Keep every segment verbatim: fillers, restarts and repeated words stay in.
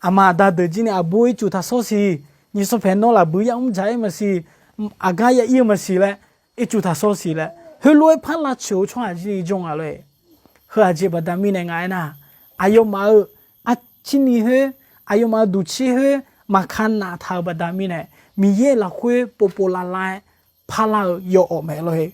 Aqma aqda deuq jir ni aqbur ircuf taqsawr siq, nyiq sawr paeq nawr laf buiq yamr dzaq-ir maqsiq, aqgar ya ir-eu maqsiq laer, ircuf taqsawr siq laer, heulof-aer par lavtsoeq-eu tsawrhaq jir ni jawr nga lor-e. Heu aqjeq baqda mirnae nga aernar, aqyawfmaf-euq arcirni khoer, aqyawfmaf-euq duqcir khoer maqka naf taq-euq baqda mirnae, Miqyaer lafkhoer povpov lavlav-aer parlar-eu yawawf mae lor-e.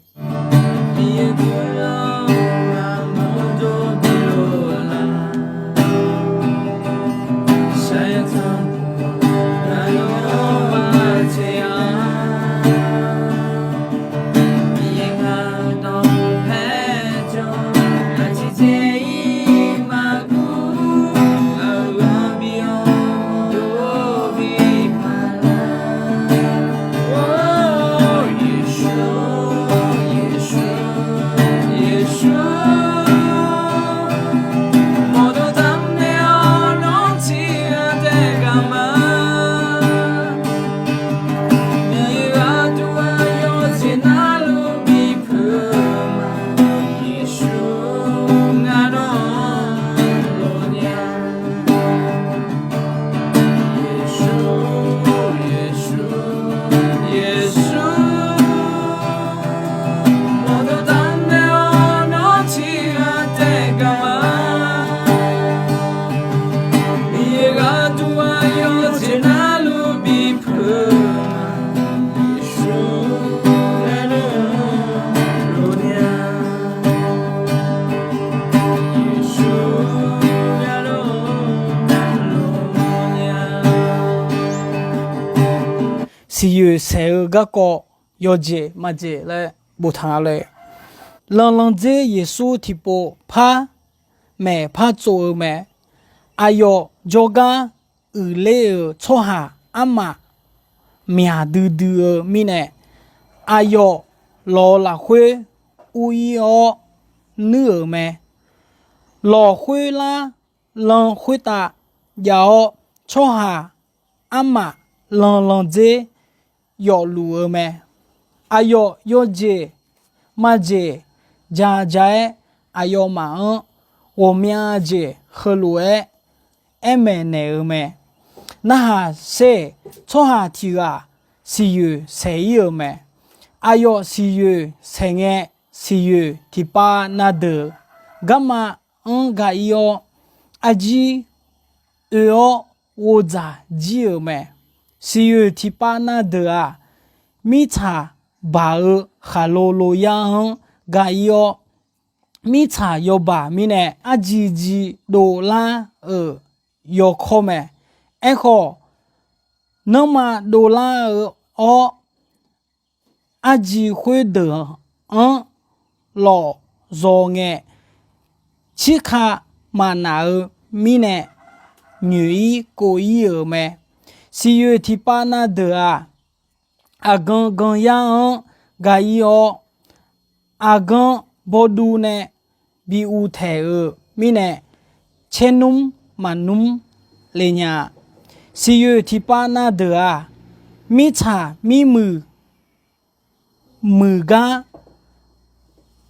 Siqyoeq saeq-eu garkawv yawjeq maqjeq laer boftaq nga lor-e. Lanlandzer Yeqsur tiqpov par maeq par tsov-eu mae. Aqyawf jawrgar uiqler-euq tsawrhaq armaf myaq duidui-eu mirnae, aqyawf lawq-eu lafkhoer ur-ir-awr nuir-euq mae. Lawq khoerlar lan khoertav jav-awr, tsawrhaq armaf lanlandzer yawfluf-eu mae. Aqyawf yawjeq maqjeq ja ja-aer, aqyawfmaf-anr ghawqmya jeq heulof-aer aer maeq naeq-eu mae. Narhaq sher, tsawrhaq tiq ghaq siqyoeq saeq-ir-euq mae. Aqyawf siqyoeq saeq ngae, siqyoeq tiqpav na deuq garma-anr ga-ir-awr, arjir oe-awr ghovdzaq jir-euq mae. Siqyoeq tiqpav na deuq-aq, mirtsaq baq-eu khaqlo lo yar-anr ga-ir-awr, mirtsaq yawbaq mirnae arjiji dovlar-euq yawkawr mae. Aerkhawf, nanrma dovlar-eu awr, arji khoerdeuq-anr lawf zaw ngae, tsirka maqnaq-eu mirnae nyoeq-ir kov-ir-euq mae. Siqyoeq tiqpav na deuq-aq, aqgan gan yar-anr ga-ir-awr, aqgan bawduv nae bi uvtaeq-euq mirnae, caernmr maqnmr le nya-a. Siqyoeq tiqpav na deuq-aq, mirtsaq mirmuiq muiq gar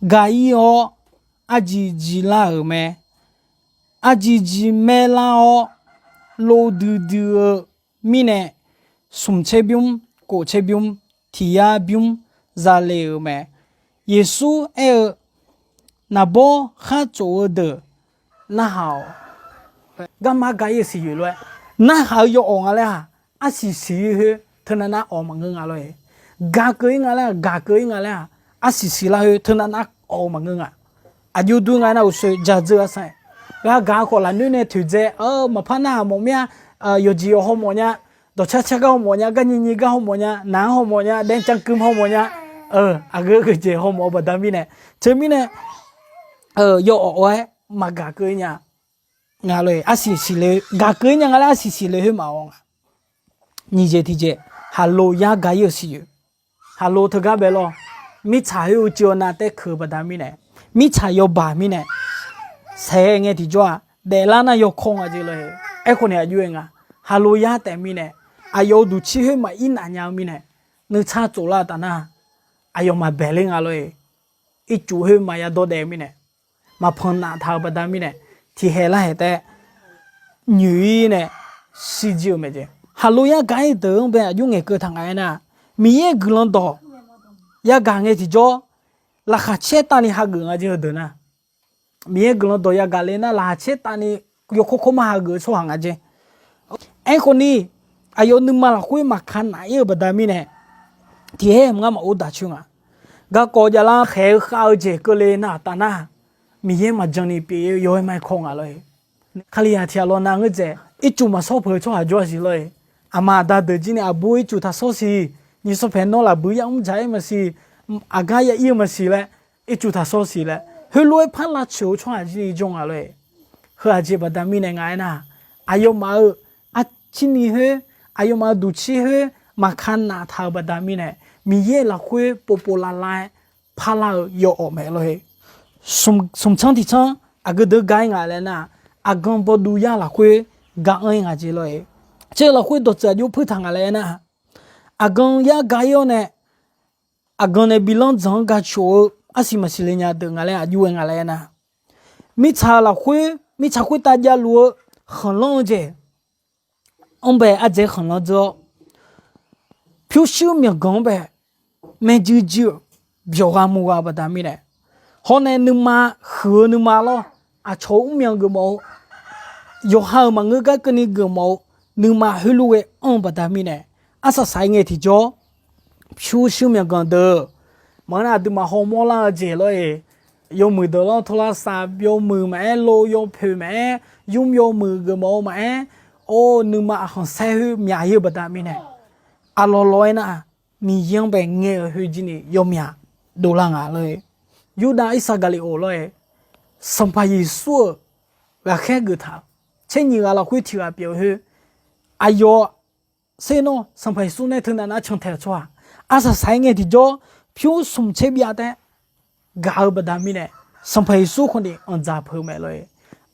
ga-ir-awr, arji ji lar-euq mae. Arji ji maerlar-awr, lov duidui-eu mirnae, smq tserbymr kof tserbymr tiq yar bymr zale-euq mae. Yeqsur aer-eu, Naqbawr khar tsof-eu deuq narhaq-awq. Garma ga-ir-eu siqyoeq lof-aer narhaq-eu yawawf nga laer-aq, arsiq siq-ir khoer teunav nar awq maqngeur nga lor-e. Gaq keuv-ir nga laer-aq, gaq keuv-ir nga laer-aq, arsiq siq lar khoer teunav nar awq-eu maqngeur nga. Aqjox dur nga aernar, uqshoe jadzeur-a sar-aer, gaq gaq khawf lafnoer nae toeqdzae, maqpar narhaq mawf mir-a. Yawqjeq yawq hawmawf nya, dawqcar car gar hawmawf nya, garnyi nyi gar hawmawf nya, naq-anr hawmawf nya, daef-anr cankui hawmawf nya, aqgeu geujeq hawmawf-eu baqda mirnae, teumirnae yawawf-aer maqgaq keuv-ir nya nga lor-e. Arsiq siqle gaq keuv-ir nya nga laer arsiq siqle khoer maqawq nga. Nyiq jeq tiq jeq, haqlo yar ga-ir-euq siqyoeq. Haqlo teugar bae lawr. Mirtsaq khoer uicuiv nav taer keuq-eu baqda mirnae, mirtsaq yawbaq mirnae, saeq ngae tiqjawr-aq, daeflar nar yawkawr nga jeq lor-e. Aerkhawf ni aqjox-aer nga, haqlo yar taef mirnae, aqyawf-euq duqcir khoer maqir naf nya-eu mirnae, nuitsar tsoflar-eu taf nar, aqyawf maqbaeq ler nga lor-e. Ircuf khoer maqya dawr daef-eu mirnae, maqpanq naf taq-eu baqda mirnae, tiqhaeq larhaeq taef-aer nyoeq-ir nae, shirjir-eu mae jeq. Khaqlo yar gaq-ir deuq-anr bae aqjox ngaeqkeuv taq nga aernar, Miqyaer guiqlanq dawq yagaq ngae tiqjawr, laqkhaq caer tavni hageuf nga jeq heudeuq nar. Miqyaer guiqlanq dawq yagaq le nar, laqkhaq caer tavni yawkawr kawrmar hageuf-eu tsawrhaq nga jeq. Aerkhawf ni, aqyawf nuima lafkhoer maqka naf-ir-eu baqda mirnae, tiqkhaer ngar maqor daq coer nga. Garkawv javlar khaeq-eu khav-eu jeq keuvle nar taf nar, Miqyaer maqjan ni pyeuf-ir-eu yawqha-aer ma-aer kawv nga lor-e. Kalizaq tiqghaq lawnav ngeur dzaeq ircuf maqsawr peuq-eu tsawrhaq jawr-a siq lor-e. Aqma aqda deuq jir ni aqbur ircuf taq sawr siq, nyiq sawr paeq nawr lafbuir yamr dzaq-aer maqsiq, aqgar ya ir-eu maqsiq laer, ircuf taq sawr siq laer, heulof-aer par lavtsoeq-eu tsawrhaq jir ni jawr nga lor-e. Heu aqjeq baqda mirnae nga aernar, aqyawfmaf-euq arcir ni khoer, aqyawfmaf-euq duqcir khoer maqka naf taq-euq baqda mirnae, Miqyaer lafkhoer povpov lavlav-aer parlar-eu yawawf mae lor-e. Smq tsanr tiq tsanr aqgeu deuq ga-ir nga laer nar, aqgan bawduv yar lafkhoer ga anr-ir nga jeq lor-e. Caer-eu lafkhoer dawqtsuif aqjox puirtaq nga laer nar, aqgan yar ga-ir-awr nae, aqgan nae bilanr dzanq-anr gacuf-eu arsiq maqsiq le nya deuq nga laer aqjox-aer nga laer nar, mirtsaq lafkhoer mirtsaq khoertav javluf-eu khanqlanr-eu jeq anr bae ardzaeq khanqlanr dzeur-awr, pyurshuir myawqganq-anr bae maerjuir juir-euq byawq gha muq gha-eu baqda mirnae, hawr nae nuima huiq-eu nuima lawr, aqcawq-euq mrmyanq geufmawf-eu, yawqha-euq maqngeur gar keuvni geufmawf-eu nuima heulof-aer anr-eu baqda mirnae, arsaq saq-aer ngae tiqjawr, pyurshuir myawqganq deuq maqngeur nar aqduimaf hawmawr lar-eu jeq lor-e. Yawmuiq deuq lanr tawrlar sav yawmuiq maqaer, lo yawpoeq maqaer, yumr yawmuiq geufmawf-eu maqaer, or nuima aqkhanqsaer khoer myaq-ir-eu baqda mirnae, aqlawq lawq-aer nar, Miqyaer-anr bae ngae-eu khoer jir ni yawmyaq dovlar nga lor-e. Yurdav Irsaqgaqliqoq lor-e, Sanqpaq Yeqsur-euq ghaqkhaer geuf taq-euq tser nyiq ghaq lafkhoer tiq ghaq pyeuf-eu khoer, aqyawf sernawr Sanqpaq Yeqsur nae teunav nar cantae-eu tsawrhaq, arsaq saq-aer ngae tiqjawr, pyur smq tser byav taef-aer gaq-eu baqda mirnae, Sanqpaq Yeqsur khawf ni anqdzaq peuq-eu mae lor-e.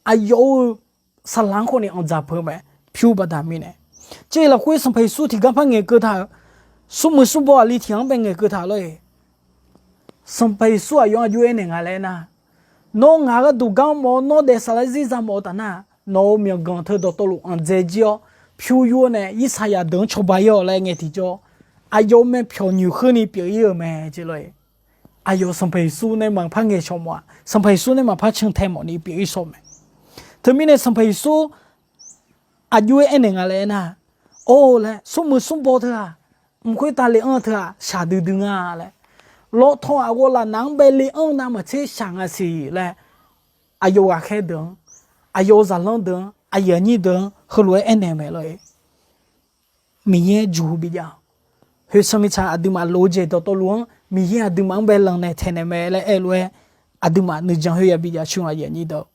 Aqyawf-euq saqlaq-anr khawf ni anqdzaq peuq-eu mae, pyur baqda mirnae. Caer lafkhoer Sanqpaq Yeqsur tiqgar par ngaeqkeuv taq-euq, smrmuiq smrbaw aqli tiq ghaq-anr bae ngaeqkeuv taq lor-e. Sanqpaq Yeqsur aqyawf-anr aqjox aernaeq nga laer nar, nawr ngaq gharduq gar mawf-awr nawr daef saflar zir za mawf-eu taf nar, nawq-euq myawqganq teu dawqtawvluf anqdzae jir-awr, pyur yur-awr nae Irsaqyaq deuq-anr cawba-ir-awq laer ngae tiqjawr, aqyawf-euq myavpyawq nyoeq kheurni pyeuf-ir-euq mae jeq lor-e. Aqyawf Sanqpaq Yeqsur nae maqpar ngaeqcawq mawf-aq, Sanqpaq Yeqsur nae maqpar cantae mawfni pyeuf-ir shawr mae. Teumirnae Sanqpaq Yeqsur aqjox-aer aernaeq nga laer aernar, or laer smrmuiq smrbaw teu-aq, mq khoertav le anr-eu teu-aq shaqdui dui nga laer, lawtaw-aq ghawqlaf naf-anr bae le anr-eu navmaqtser shaq nga siq laer, aqyawf ghaqkhaer deuq-anr, aqyawf-euq zaqlanr deuq-anr, aqyuif aqnyir deuq-anr heulof-aer aernaeq-eu mae lor-e. Miqyaer juq bijav-awq. Khoersanr mirtsaq aqduimaf lof-eu jeq dawqtawvluf-anr Miqyaer aqduimaf-anr bae lanqnaeq taeqnaeq mae laer aer-eu lof-aer, aqduimaf nuijan khoer yabi jav coer-a aqyuif aqnyir deuq.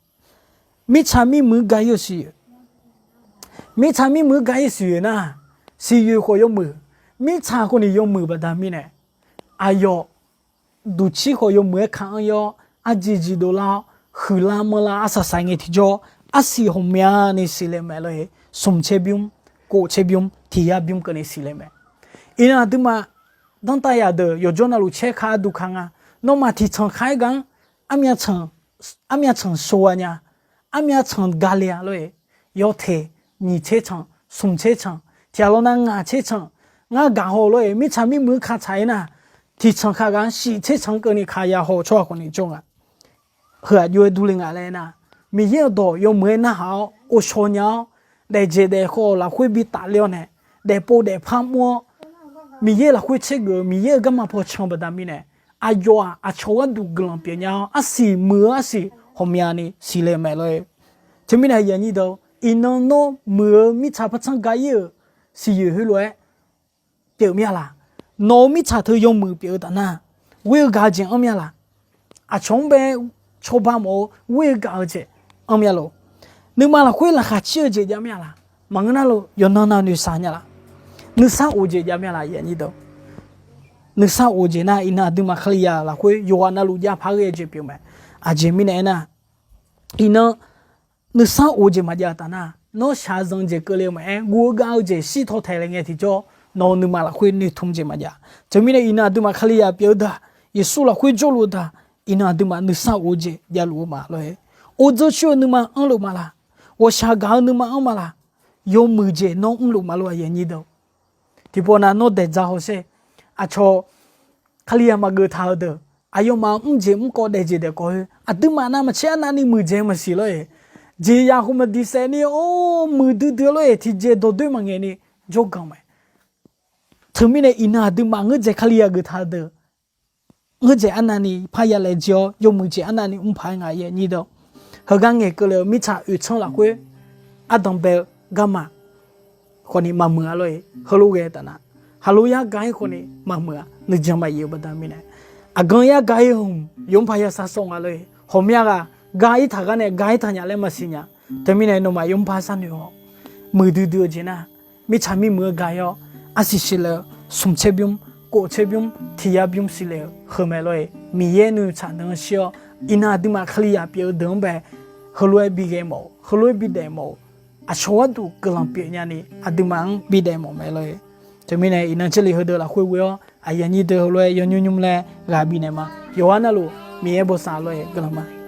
Mirtsaq mirmuiq-eu ga-ir-eu siqyoeq, mirtsaq mirmuiq-eu ga-ir siqyoeq nar, siqyoeq khawf yawmuiq, mirtsaq khawf ni yawmuiq baqda mirnae, aqyawf duqcir khawf yawmuiq-aer ka anr-ir-awr, arjeq jeq dovlar-awr, huiqlar manrlar arsaq saq ngae tiqjawr, arsiq ghawqmyani siqle mae lor-e. Smq caer bymr, kof caer bymr, tiq yar bymr keuvni siqle mae. Iqnan aqduimaf danrtav yaq deuq yawqjawr navluf caer ka arduq ka nga. Nawmaf tiqtsanq ka-aer gaq-anr, armyav tsanq, armyav tsanq shov-a nya, armyav tsanq gale-a lor-e. Yawteq, nyiq tser tsanq, smq tser tsanq, tiq ghaq lawr nar ngaq tser tsanq, ngar gaq haw lor-e. Mirtsaq mirmuiq-anr ka tsaq-ir nar, tiqtsanq ka gaq-anr shif tser tsanq-anr keuvni ka ya haw-eu tsawrhaq khawf ni jawr nga. Heu aqjox-aer durle nga laer nar, Miqyaer-euq dawq yawmuiq-aer narhaq-awr ghovshaw nya-awr, daefjeq daefkhawv-euq lafkhoer bi tafler-awr nae, daefpov daefpar mr-awr, Miqyaer lafkhoer tsergeuf-eu Miqyaer-euq garma paw can baqda mirnae, aqyawf-aq aqcawq gharduq guiqlanq pyeuf nya-awr, arsiq muiq-eu arsiq ghawqmyani siqle mae lor-e. Teumirnae aqyuif aqnyir deuq, iqnan nawr muiq-eu mirtsaq par tsanr ga-ir-euq siqyoeq heulof-aer pyeuf mir-a laq? Nawq-euq mirtsaq teu yawmuiq pyeuf-eu taf nar, ghoer-eu gaq-eu jeq anr mir-a laq? Aqcawq-anr bae cawba mawf-eu ghoer-eu gaq-eu jeq anr mir-a lor? Nuima lafkhoer laqkhaq caer-eu jeq jav mir-a laq? Maqngeur nar lor, yawqnan nav noeqshaq nya laf? Nuisar of-eu jeq jav mir-a laq? Nuisar of-eu jeq nar, iqnan aqduimaf Kalizaq lafkhoer yawqghaq navluf jav paq ghae-eu jeq pyeuf mae. Aqjeq mirnae aernar, iqnan nuisar of-eu jeq maqjav taf nar, nawr shaqzanq jeq keuvle-eu maqaer, guv-eu gav-eu jeq shirtaw taeq le ngae tiqjawr, nawq-euq nuima lafkhoer noeqtmq jeq maqjav. Teumirnae iqnan aqduimaf Kalizaq pyeuf-eu deuq, Yeqsur lafkhoer jawrluf-eu deuq, iqnan aqduimaf nuisar of-eu jeq javluf-eu ma lor-e. Or dzeur coer-eu nuima anrluf ma laq? Ghawqshaq gaq-eu nuima anr ma laq? yawmuiq jeq nawr mrluf ma lor, aqyuif aqnyir deuq. Tiqpawf nav nawr daeq dzaq hawsher. Aqcawq Kalizaq maqgeuf taq-eu deuq, aqyawfmaf mrjeq mrkawv daef jeq daef kawv-eu, aqduimaf navmaqtser arnavni muiqdzaeq maqsiq lor-eq. Jeqzaq khof maqdiq saef ni-or, muiqdui dui-eu lor-eq, tiqjeq dawqdoer maqngaeq ni jawrganq mae. Teumirnae iqnan aqduimaf ngeurdzaeq Kalizaq geuf taq-eu deuq, ngeurdzaeq arnavni parya laejae-awr, yawmuiq jeq arnavni mr paq-aer nga, aqyuif aqnyir deuq. Heugar ngaeqkeuv le-eu mirtsaq oeqtsanr lafkhoer ardanq bae-eu garma khawfni maqmuiq-a lor-eq. Heulof ghae taf nar, haqlo yar ga-ir khawfni maqmuiq-a, nuijan maqyif-eu baqda mirnae, aqgan yar ga-ir hmq yawmr paq ya sar sawr nga lor-eq. Hawqmya ghaq ga-ir taq gar nae ga-ir taq nya laer maqsiq nya. Teumirnae nawmaf yawmr paq sharnoeq-awr, muiqdui dui-eu jeq nar, mirtsaq mirmuiq-eu gaq-ir-awr, arsiq siqle-eu smq tser bymr, kof tser bymr, tiq yar bymr siqle-eu heu mae lor-eq. Miqyaer nuitsaq nan shir-awr, iqnan aqduimaf Kalizaq pyeuf-eu deuq-anr bae, heulof-aer bighae mawf-eu, heulof-aer bidaef mawf-eu, aqcawq gharduq guiqlanq pyeufnya ni aqduimaf-anr bidaef mawf mae lor-eq. Teumirnae iqnan jarlif heudeuq lafkhoer ghoe-awr, aqyuif aqnyir deuq heulof-aer yawnymr nymr laer ghaq bifnaeq ma. Yawqha navluf Miqyaer bosav lor-eq, guiqlanq ma.